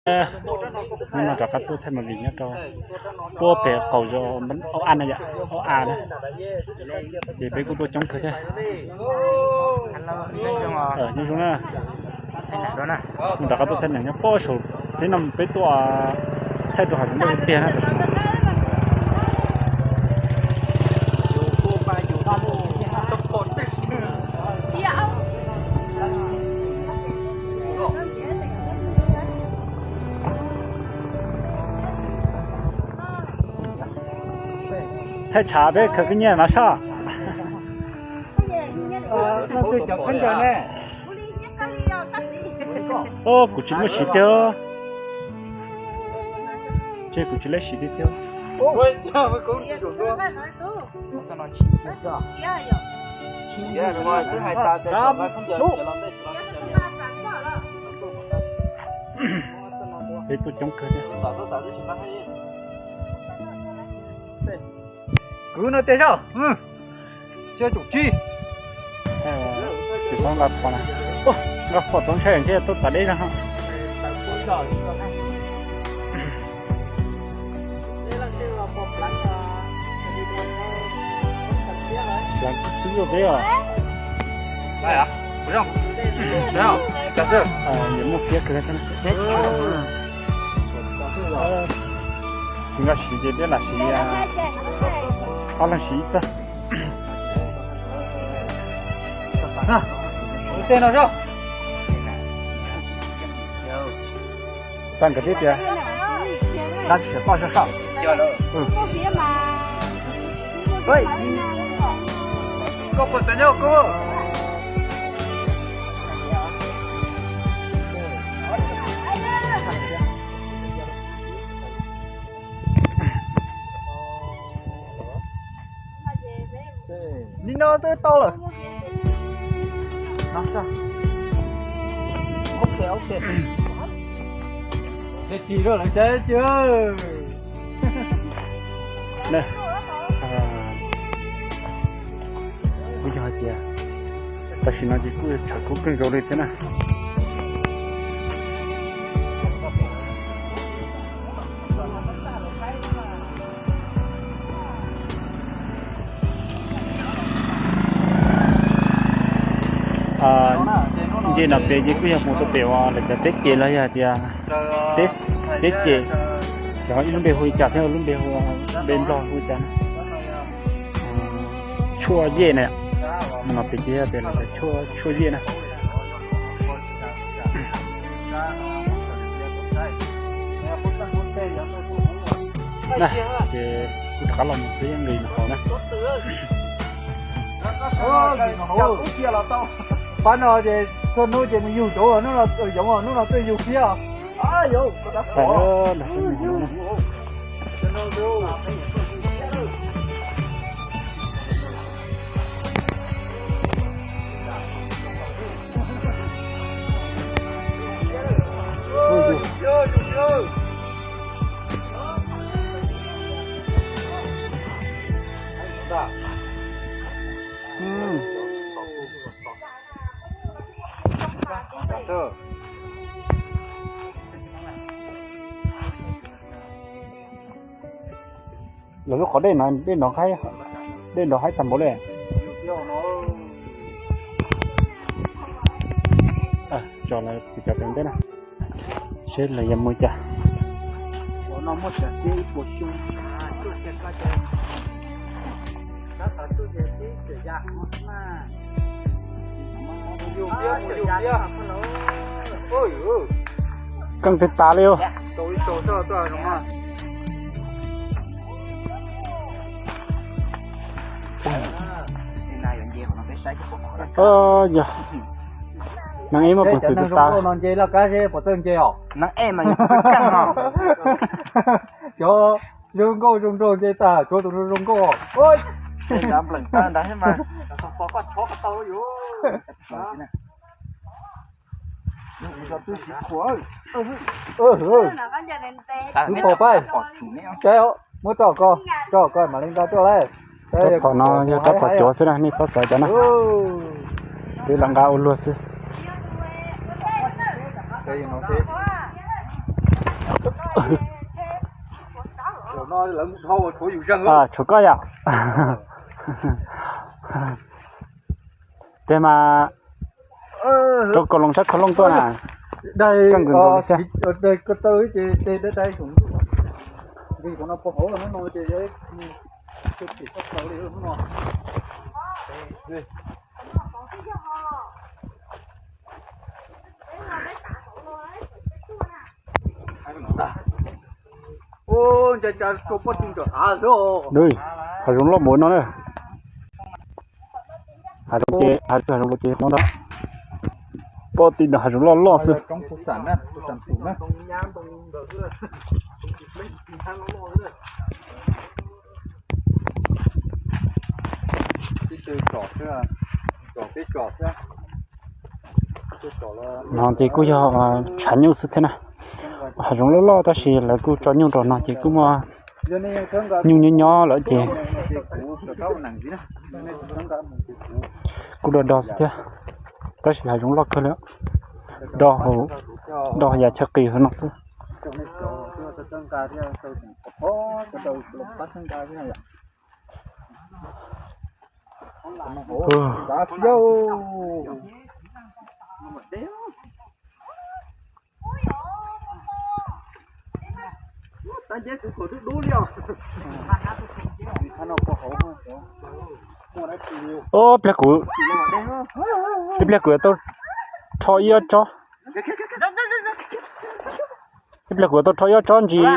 Hnub no rov qab tuaj thaij movie nyob rau puag pem qaum zos Au A na yom, Au A na. Ces peb kuj tuaj coob kawg thiab. Nyob zoo na. Mus rov qab tuaj thaij neem nyob puag saum teb no, peb tuaj thaij rau hav zoov tiag na. Thaij tshav peb khaws kib nyiaj no soj. Kuv tsis muaj siv tiag. Ces kuv tsis lab siv tiag tiag. Peb tuaj coob kawg thiab. Kwv no tej zaum xya caum tsib. Tsis tau nqa phom na. Nqa phom tau ntshai ntshe tuaj txav deb no. Xwb xwb peb os. Nws muaj phiab kawg thiab. Tsis nqa siv ces peb lam siv, ob leeg siv ib txoj. Tej no soj. Tag nkawd twb tias dab tsi tsis toj soj soj. Koj puas txawj nyob koj? Li no twb tau lawm. Ces ris rau lawv saib cia. Kuj yog hais tias tam sim no ces kuj tshav kub kawg nkaus li thiab na. Nce no pem ces kuj yog mus rau pem uas lawv cov teb ces los yog hais tias teb ces, xyov ib lub npe hu li cas thiab, lub npe hu, npe Nplog hu li cas na. Tshuaj Yej na, mus no pem ces yog tias lawv cov tshuaj, Tshuaj Yej na. Na, ces kuv rov qab los mus peb yeej nqis no hauv na. Pab no ces txhua hnub ces mus yug cov hnub no, yoov hnub no twb yug thiab. Lawv lub qhov dej no, dej nrov haib, dej nrov haib tag npaum li. Tso lawv cov ntej na, seb lawv yuav mus cas. Keej tiag tas li. Yog, neeg ib muaj peev xwm tas. Cov zoo nkauj zoo nraug nce tag, tshuav tus zoo nkauj. Tus pom pab, muab tso ko, tso ko mam li nqa tuaj lauj. Rab phom no yog rab phom cuav xwb na, nej txhob xav cas na. Peb lam nqa ua luag xwb. Tshuav koj yom. Tes mas rau kaus loos sab khau looj tuaj na. Hav zoov loj mus no na. Hav zoov ces, hav zoov ces no ntag. Poj tim no hav zoov loj loj xwb. No ces kuj yog tshav nyuj xwb thiab na. Hav zoov loj loj tab sis lawv kuj tso nyuj rau no ces kuj muaj nyuj nyob nyob lawm ces kuj do do xwb thiab. Tab sis hav zoov loj kawg li, do hauv, do hauv yam chaw qis hauv no xwb. Ob pliag kuv, ib pliag kuv yuav tau rho ib ob tsob. Ib pliag kuv yuav tau rho ib ob tsob ntsis.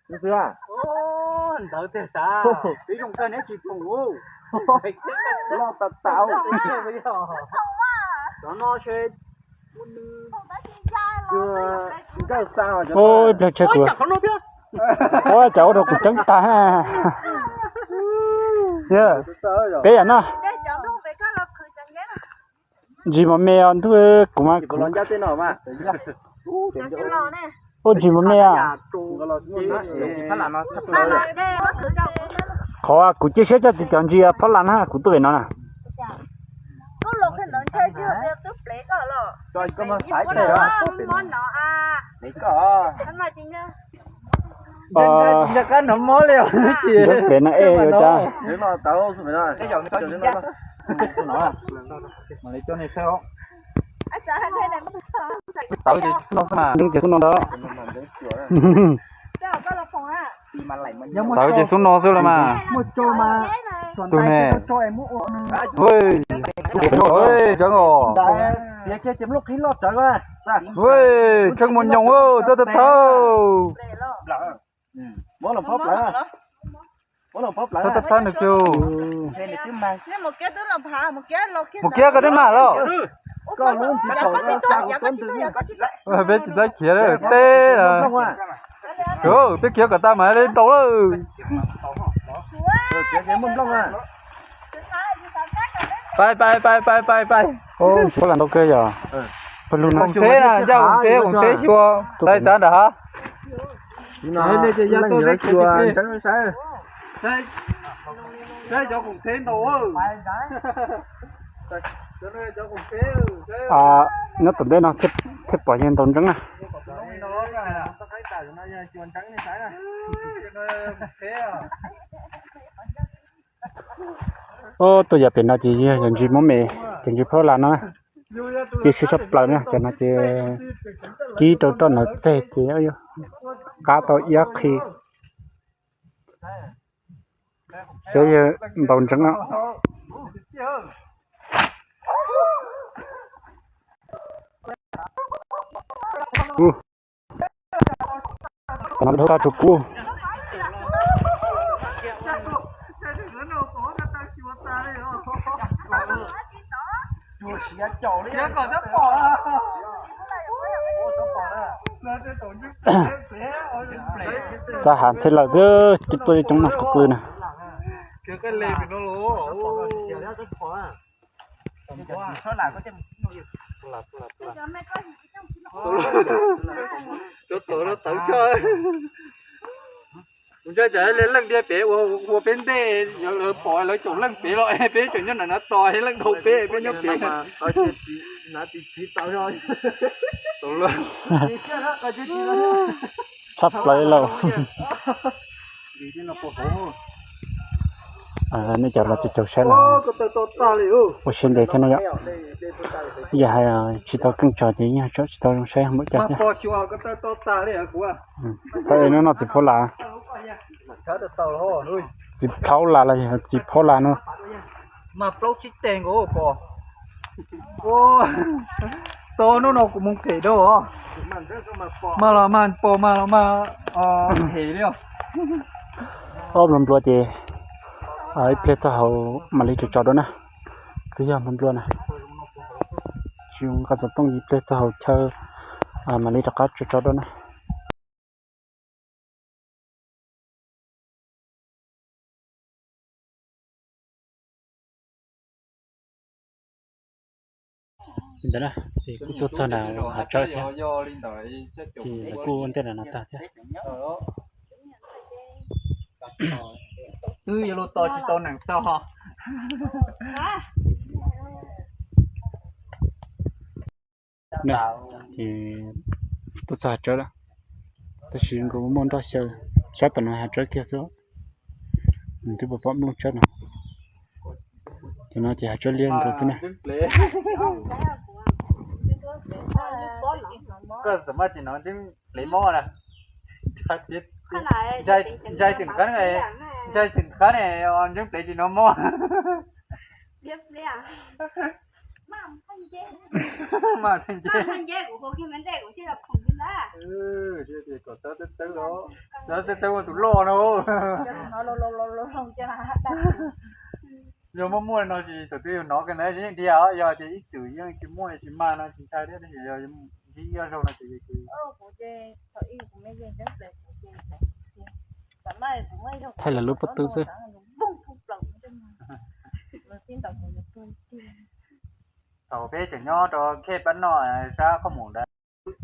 Ib pliag tseg kuv, ua cas ua rau kuv ceeb tag. Peb yam no. Ntsis mos me os ntuj, kuv mas. Ua ntsis mos me os. Qhov kuv cia siab coj tsis cov ntsis phab las na kuv tuaj pem no na. Ntseeb pem no es yuav cas. Ntseeb ces xub no ntag. Tawv ces xub no xwb los mas. Tus ne. Tseeb os. Tseeb mus nyoos, tawb tawb thawb. Tawb tawb thawb nws kiag. Mus kiag koj twb mag los. Peb tsis txawj khiav teb na. Peb khiav kom tag mas li ntaus lawm. Pais pais pais pais pais pais. Ntsuav las ntau kawg yog. Koom teb na, ncaj koom teb, koom teb xyuas. Pais tsav nram hav. Nyob tom ntej no thiaj pom yawg ntaus ntseeb na. Tuaj yam pem no ces yog cov ntsis muab me, cov ntsis phab las no na. Ces siv tshaj plaws na, cov no ces kib rau roj no txeg ces qab tau iab qhi. Saib yawg ntaus ntseeb no. Dhau tag rau kuv. Xav hav ntxhe lawm xwb, twb tuaj coob no qhov pw na. Tus ntshai tsam leej tiag pem ua peb ntej, lawv pom lawv caum leej pem los peb tseem nyob nram no tos leej dhau peb, peb nyob pem. Tshaj plaws lauj. Nej cov los caum saib los ua siab ntev thiab no yom. Yog hais tsis tau keej tso ces yeej tso tsis tau zoo saib npaum cas thiab. Tau es no no txiv phaub las, txiv phaub las los yog txiv phaub las no. Mas plaub tsib teg nkaus pom. Tau hnub no kuv mus phem dua. Mas los mas pom mas los mas phem li os. Ob nplua nplua ces ib pliag txog hauv mam li tso tso dua na. Twb yog nplua nplua na. Tsis zoo nqa xov tooj ib pliag txog hauv chaw mam li rov qab tso tso dua na. Ntawd na, ces kuj tuaj txog nram hav tsawb thiab, ces lawv kuj ua ntej nram no tag thiab. Twb yuav luag tos tsis tau neeg txog. Na, ces tuaj txog hav tsawb lawm, tab sis nkaus muaj nroj xyaw, sab tom no hav tsawb kiag xwb, nws twb pom pom nplooj tsawb no. Ces no ces hav tsawb liab nkaus xwb na. Ntshai tsis qab ne, ntshai tsis qab ne, ntseeb plev tsis hnov mob. Mas ntshai ntshai. Kom txawb txawb, txawb txawb ua tus loj no. Yog muaj muaj no ces thaum twg yus hnov kiag ntawd yeej dhia os, yog tias ib txwm yeej tsis muaj tsis mag no tsis ntshai thiab, tab sis yog ntsib ib zaug no ces thaij lawv lub pob tw xwb. Thaum peb tseem nyob rau khej pab noj sab qhov mus ntawd, tsis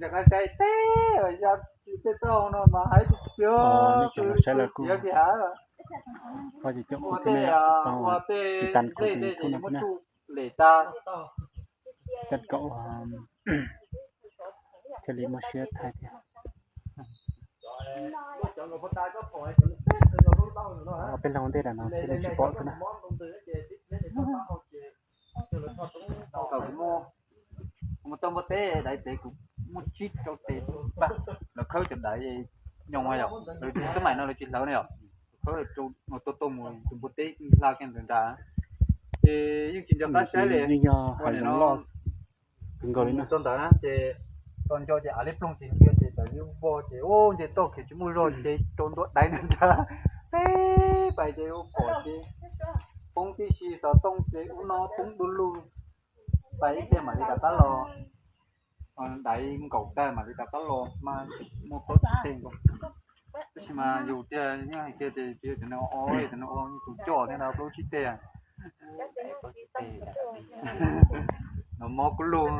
ntshai teb, yog tsis tej tauj no mas hais tsis tiag, saib lawv kuj, ua tej, ua tej nplej tej ces muab tsuj lem tas. Cov kaum thiaj li muaj siab thaij thiab. Peb los ua ntej nram no thiaj li tsis pom xwb na. Thaum kuv mus tau npua teb daiv pem kuv muaj tsib rau tes pag, lawv khawb cov daiv nyoos yom, lawv twb maim no lawv tsis hlawv ne yom, khawb rau no tuaj tuaj mus tus npua teb hla kiag ntawd nrad, ces yeej tsis nco qab saib li. Yeej yog hav zoov loj kawg nkaus li na. Tau ntawd na ces tau nco ces av liab ploog ces ntsia ces tawm yeej vog ces ub nce toj khiav tsis muaj zog ces rau ntua daiv ntawd nrad, peb pais ces ua pom ces poob tib si xov tooj ces ub no poob du lug, pais ib pliag mam li rov qab los, daiv nkaum tag mam li rov qab los mas muaj plaub tsib teg nkaus. Tab sis mas yus tiag yeej hais tiag ces tsis yog cov no o, cov no o tus coj thiab no plaub tsib teg. No mob kub lug.